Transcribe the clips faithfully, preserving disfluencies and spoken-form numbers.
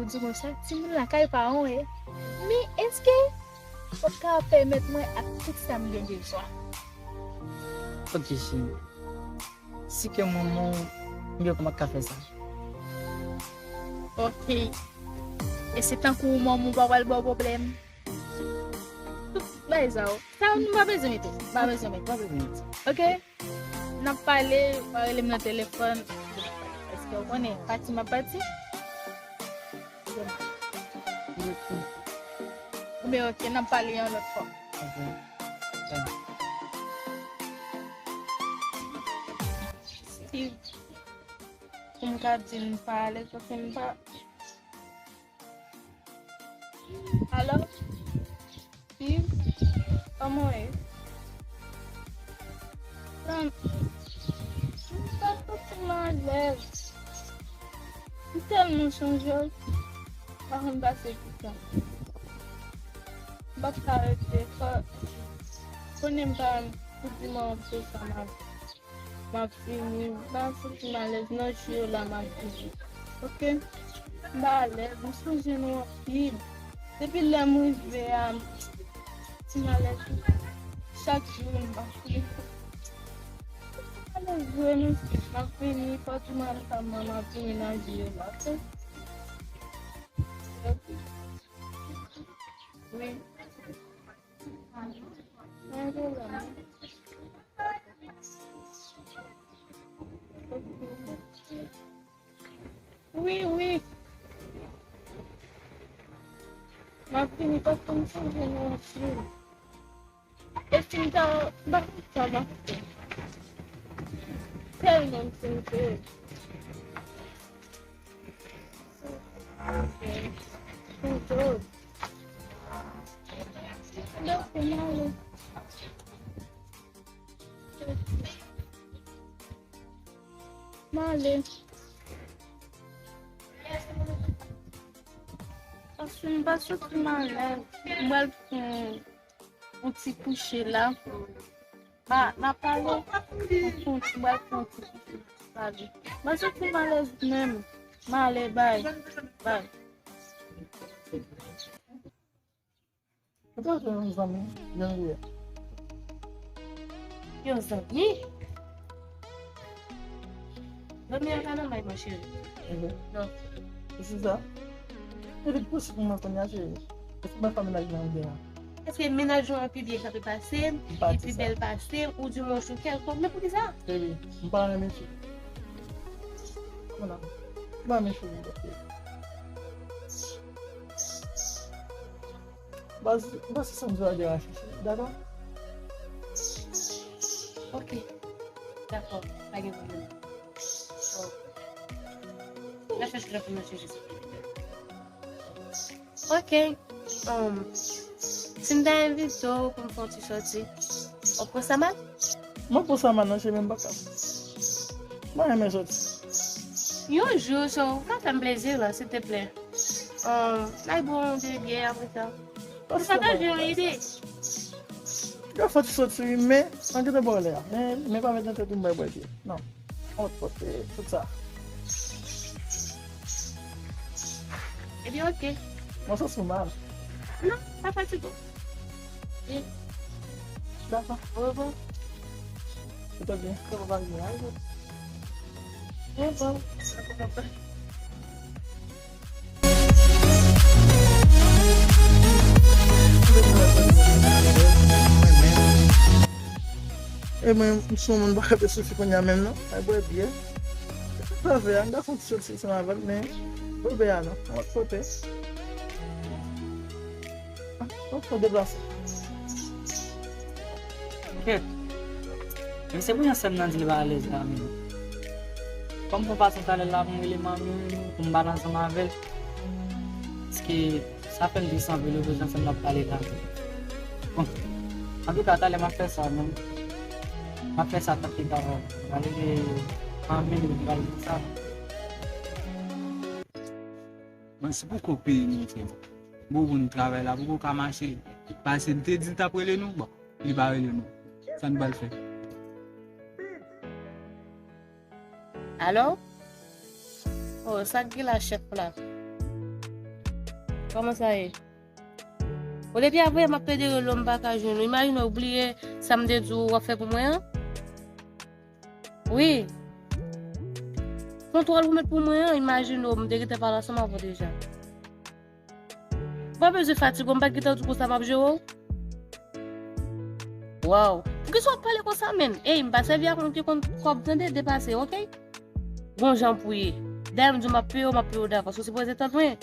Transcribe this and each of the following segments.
Di konsa, timoun lakay paran w ye. Men èske w ap ka pèmèt mwen ak tout sa m gen bezwen? Ok, cheri. Si ke manman w, m gen kòman ka fè sa. Ok. E se tankou manman w pa pral ba w pwoblèm? Tout bagay sa yo. Sa yo, nou pa bezwen mete. Pa bezwen mete. Pa bezwen mete. Ok? N ap pale, pa rele m nan telefòn. Èske w konnen pati m ap pati? Oubyen, ok, n ap pale yon lòt fwa. Ok. Steve, pou m ka di l m pa alèz, paske m pa. Alo? Steve? Kòman w ye? Tan, m pa santi m alèz. M tèlman sonje w. M pa konn pase kisa. M p ap ka rete. Fò, konnen m pa pou di mwen pou sa m ap m ap vini, m pa santi m alèz nan jou yo la m ap vini. Ok? M pa alèz, m sonje nou anpil. Depi lè m rive a, m santi m alèz chak jou, m ap vini. M santi m alèz vre, men m ap vini, fò di m ap vini nan jou yo la, ok? Ok. Wi. Wi, wi. M ap vini paske m sonje nou anpil. E si m ta, m pa konn sa m ap fè. Tèlman m sonje. Sonje. Donk, m ale. M ale. Paske m pa soti malad. M pral pran yon ti kouche la. Ba, n a pale. M pral pran yon ti kouche. Pale. M pa soti malèz menm. M ale, bay. Bay. Ou ta jwenn yon zanmi, jan li ye. Yon zanmi? Zanmi an pa nan may mwen, cheri. Mhm. Non. E se sa? E li posib pou mwen kounye a, cheri. E se mwen fè mennaj mwen oubyen? Èske mennaj ou an pi byen k ap pase m, li pi bèl pase m, ou di mwen yon chou kèlkonk? Men poukisa? Cheri, m pa renmen chou. Kounye a, m pa renmen chou, cheri. Baz, m panse se yon jwè de rache, cheri. Dakò? Ok. Dakò. Pa gen pwoblèm. Bon. N a chèche lòt moun nan chèche sa. Ok. Um, si m ta envite w pou m fè yon ti sòti, w ap pran sa mal? Mwen pran sa mal, non, cheri, men m pa kab. Mwen renmen sòti. Yon jou, so, ou ka fè m plezi, la, silteplè. Ahn, n al bwè yon de byè apre sa. Ou pataje yon ide. Yo fè ti sòti, wi, men, an gentan bwè lè a. Men, men pa met nan tèt ou m bay bwè byè. Non. An lòt kote, tout sa. Ebyen, ok. Mwen santi m mal. Non, pa fatige w. Wi. Dakò. Au revoir. Ou ta byen? Au revoir. Au revoir. E mwen, m sou moun pa ka fè soufi kounye a menm, non. Ay, bwè byè. Sa fè a, m ta fè yon ti sòti ansanm avè l, men, bwè byè a, non. Yon lòt kote. Ou fò deplase. Kèt. Men se pou yon sè m nan di li pa alèz la menm. Kòm fò pasan talè la pou m rele manmi m, pou m pale ansanm avè l. Paske sa fè m desann anpil, yo bezwen sè m nan pale la. Bon. Antouka, talè m ap fè sa menm. M ap fè sa tank li kapab. M a rele manmi m, m pral di sa. Mwen, se poko peyi nou, frè m. Bon, bon, travay la poko ka mache. Paske li te di li t ap rele nou, bon, li pa rele nou. Sa nou pral fè? Alo? Oh, sa k gen la, chèf la? Kòman sa ye? Bon, depi avanyè m ap plede rele w, m pa ka jwenn ou. Imajine w bliye sa m te di w w ap fè pou mwen an. Wi. Kontwòl ou met pou mwen an, imajine w, m te gentan pale ansanm avè w deja. Ou pa bezwen fatige w, m pa t gentan di w konsa m ap jere w. Waw. Poukisa w ap pale konsa, menn? Ey, m pa sèvi ak moun ki konn kòb, tande, depase, oke? Gon jan pou ye. Dayè m di w m ap peye w, m ap peye w davans. Ou sipoze tann mwen.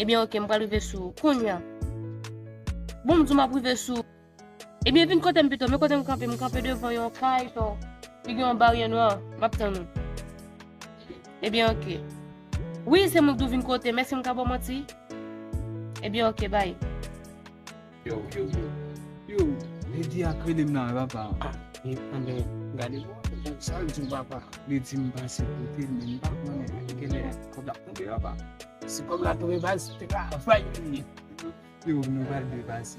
Ebyen, oke, m pral rive sou ou kounye a. Bon, m di w m ap rive sou ou. Ebyen, vin kote m pito, men kote m kanpe, m kanpe devan yon kay, to. Li gen yon baryè nwa, m ap tann ou. Ebyen, oke. Wi, se mwen k di w vin kote, m, èske m ka ba w manti? Ebyen, oke, bay. Yo, yo, yo. Yo, Lady a k rele m la, papa. Ah, e, anben, gade, bon, sa l di w, papa. Li di m pase kote l, men m pa konnen, genlè, kòb la tonbe, papa. Si kòb la tonbe, baz, se travay li ye. Yo, nou pral byen pase.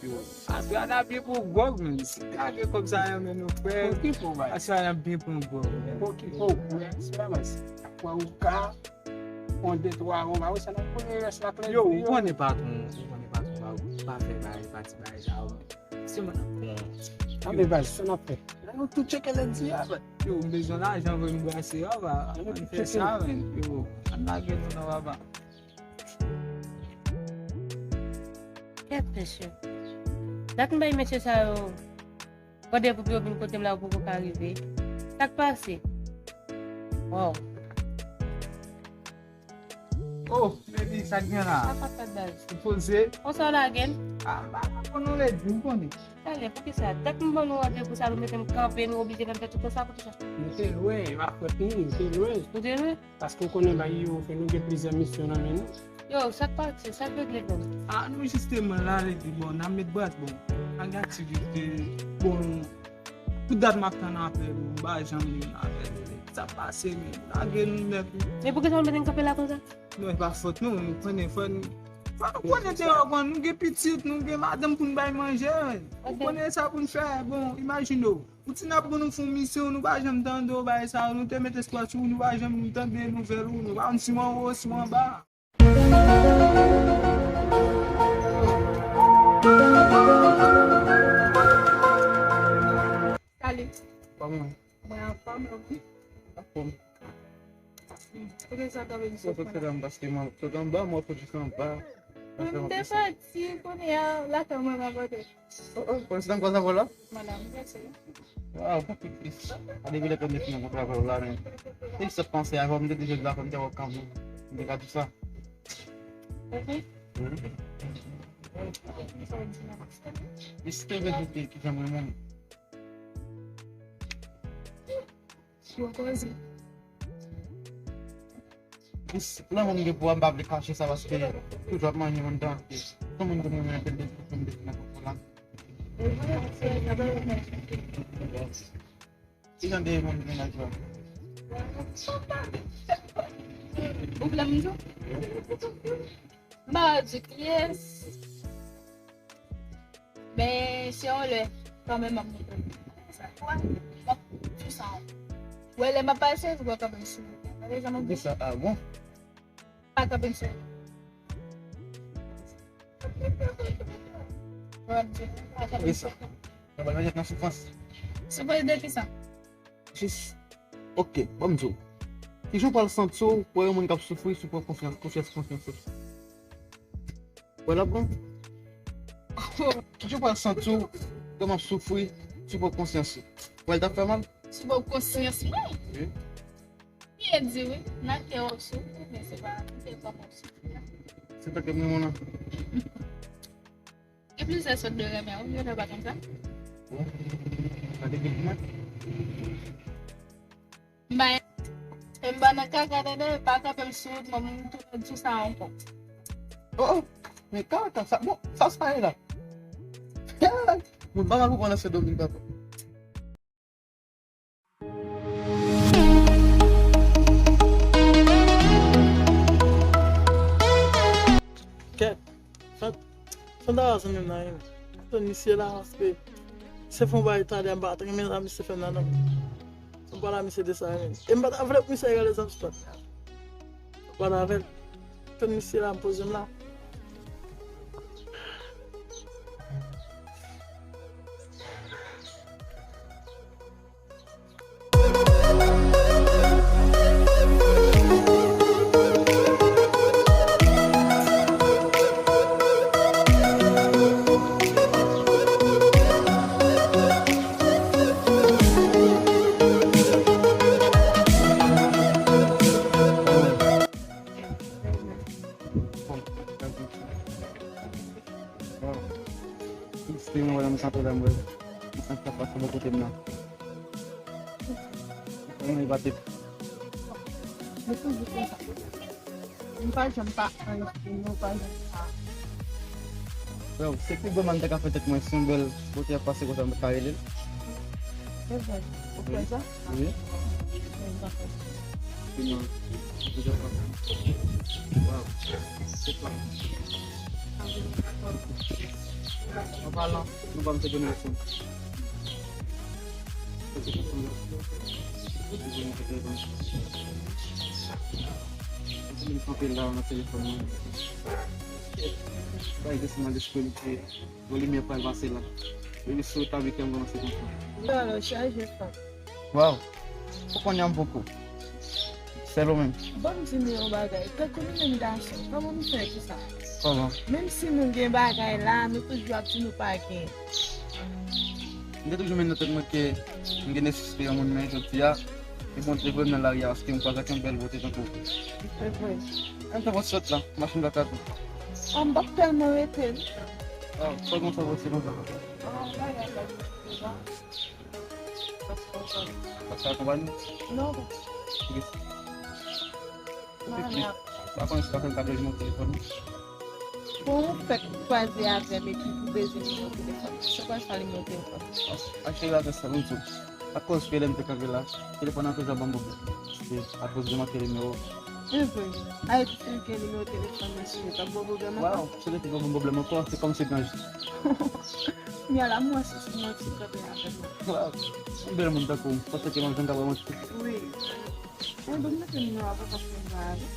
Yo, aswè a n ap byen pran gwòg, menn. Si ta gen kòb sa nan men nou, frè. Pou ki pou, baz? Aswè a n ap byen pran gwòg, menn. Pou ki pou, frè? Se pa baz. Apre ou ka, on de twa, ou pa wè sa n ap pran rès la klè. Yo, ou konnen patwon, ou konnen patwon pa, pa fè bagay, pati bagay sa yo. Se mwen ap pran. Anben, baz, sa n ap fè? Ann nou tou tcheke lè di a, baz. Yo, m bezwen lajan, vre, m brase, papa. Ann nou tou tcheke. Ann fè sa, menn. Yo, ann lage nou nan, papa. Kèt mesye. Dat m bay mesye sa yo randevou pou yo vin kote m la, yo poko ka rive. Sa k pase? Waw. Oh, Lady, sa k gen la? Sa k ap fèt, baz? Ou poze? Konsa w lage l? Ah, m pa konn non, Lady, m konnen. Talè, poukisa? Dat m ban nou randevou sa, nou mete m kanpe, nou oblije fè m fè tout sa, poukisa? Nou te lwen, e pa fòt nou, nou te lwen. Nou te lwen? Paske w konnen bagay yo, ke nou gen plizyè misyon nan men nou. Yo, sa k pase? Sa k regle menm? Ah, nou jisteman la, li di, bon, n ap met bras, bon, an gen aktivite, bon, tout dat m ap tann apèl ou, m pa janm jwenn apèl ou, sa k pase menm? Lage nou nèt, wi. Men poukisa w mete m kanpe la konsa? Non, e pa fòt nou, nou konnen, fò n, fò nou konnen deyò, bon, nou gen pitit, nou gen madanm pou n bay manje, wi. Ou konnen sa pou n fè, bon, imajine w. Ou di n ap ban nou fon misyon, nou pa janm tande w bay sa, nou te met espwa sou ou, nou pa janm tande nouvèl ou, nou pa konn si w anwo, si w anba. Salut. Kòman? Mwen anfòm, e ou? Anfòm. Poukisa w kanpe m sot la? Sot anba, paske mwen sot anba, mwen sot jis anba. M te soti, kounye a, lakay mwen, m abòde. Oh, oh, konesans nan kwa sa vòlò? Madam, mèsi. Waw, pa pi plis. A depi lè ke m te fin rankontre avè w la, men. Se sot panse avan, m te di jodi la, fò m te wè w kanmenm. M te ka di sa. Mhm. Mhm. Jis te vle di ki jan mwen menm. Bon koze. Jis lanmou m gen pou w, m pa vle kache sa, paske toujou ap manje m anndan. Se yon moun ke m renmen anpil depi m te nan kòkò la. Ki jan de moun ki nan jwa? Ou vle m di w? M pa di kiyès. Men se yon lè, kanmenm, m ap montre w. M ap di sa. Wè, lè m ap pase, ou wè kanmenm sou mwen. Tande sa m ap di? Di sa, ah bon? Pa kanpe m sou. Di sa. Mwen pa mèt nan soufrans. Soufrans de ki sa? Jis, oke, ban m di w. Kijan w pral santi w pou yon moun k ap soufri, si w pran konsyans, konsyans, konsyans ou? Wè l ap bon? Kijan w pral santi w lè m ap soufri, si w pran konsyans ou? Wè l t ap fè mal? Si w pran konsyans mwen? Wi. Byen di wi, nan kè w ap soufri, men se pa nan kè kòman w ap soufri a. Se pa ke mwen, mwen nan. Gen plizyè sòt de renmen, wi, yo pa konn sa. Bon. Sa te gen pou mwen. M pa, m pa nan kaka, tande, pa kanpe m sou wout mwen, m tounen di sa ankò. Oh, oh, men kaka, sa, bon, sa, sa ye la. Moun pa mal pou pran nan Sendomeng, papa. Kèt, sa, sa ta zanmi m nan ye. Tann misye la, paske se fon bagay talè m pa t renmen sa misye fè m nan, non. M pale a misye de sa, men. E m pa ta vle pou misye gade zam spot. M pale avè l. Misye la, m poze m la. Bon, se yon wè m kanpe la, mwen. Mwen sa pase bò kote m nan. Mwen bate. Mwen toujou konsa. M pa janm pa anyen, mwen pa janm pa. Bro, se pi bon man te ka fè tèt mwen, si yon bèl bote ap pase konsa, mwen ka rele l. Se vre. Ou kwè sa? Wi. Mwen pa kwè sa. Sinon, ou te kwè sa? Waw. Se pa. An palan, nou pa m te gen yon fon. Mwen kanpe la nan telefòn mwen. Bay desann nan disponiblite. Yon limyè pral pase la. Epi sou tab li kè m kòmanse konsa. Alò, chaje fanm. Waw. Ou konnen m poko. Sèl ou menm. Ban m di nou yon bagay. Tankou nou menm gason, kòman nou fè konsa? Kòman? Menm si nou gen bagay la, nou toujou ap di nou pa gen. M te toujou met nan tèt mwen ke m gen nesesite yon moun, men jodi a, li montre vre m nan lari a, paske m kwaze ak yon bèl bote tankou w. Se vre. An, tankou sot la, machin lakay ou. An, m p ap tèlman rete, non. Ah, kòman sa, se konsa? Ah, bagay la, se konsa. Pase akonpanye? Non. Ok. Mwen pa konn si pa fè m ka pèdi nimewo telefòn ou. Bon, ou fèk kwaze avè m epi ou bezwen nimewo telefòn. Se kwa sa nimewo telefòn? Ah, cheri, atò sa, m di w. Akoz ke lè m te kanpe la, telefòn nan toujou ap ban m pwoblèm. Se akoz de manke nimewo. E vre. Ayiti, si l gen nimewo telefòn mesye, t ap ba w pwoblèm ankò? Waw, si l te ban m pwoblèm ankò, se kòmsi ganj. Kounye a la, m wè si se manti w kanpe avè m. Waw, yon bèl moun tankou w, panse ke m ap janm ka ba w manti. Wi. Mwen ban m mete nimewo a pou w ka fè m pale.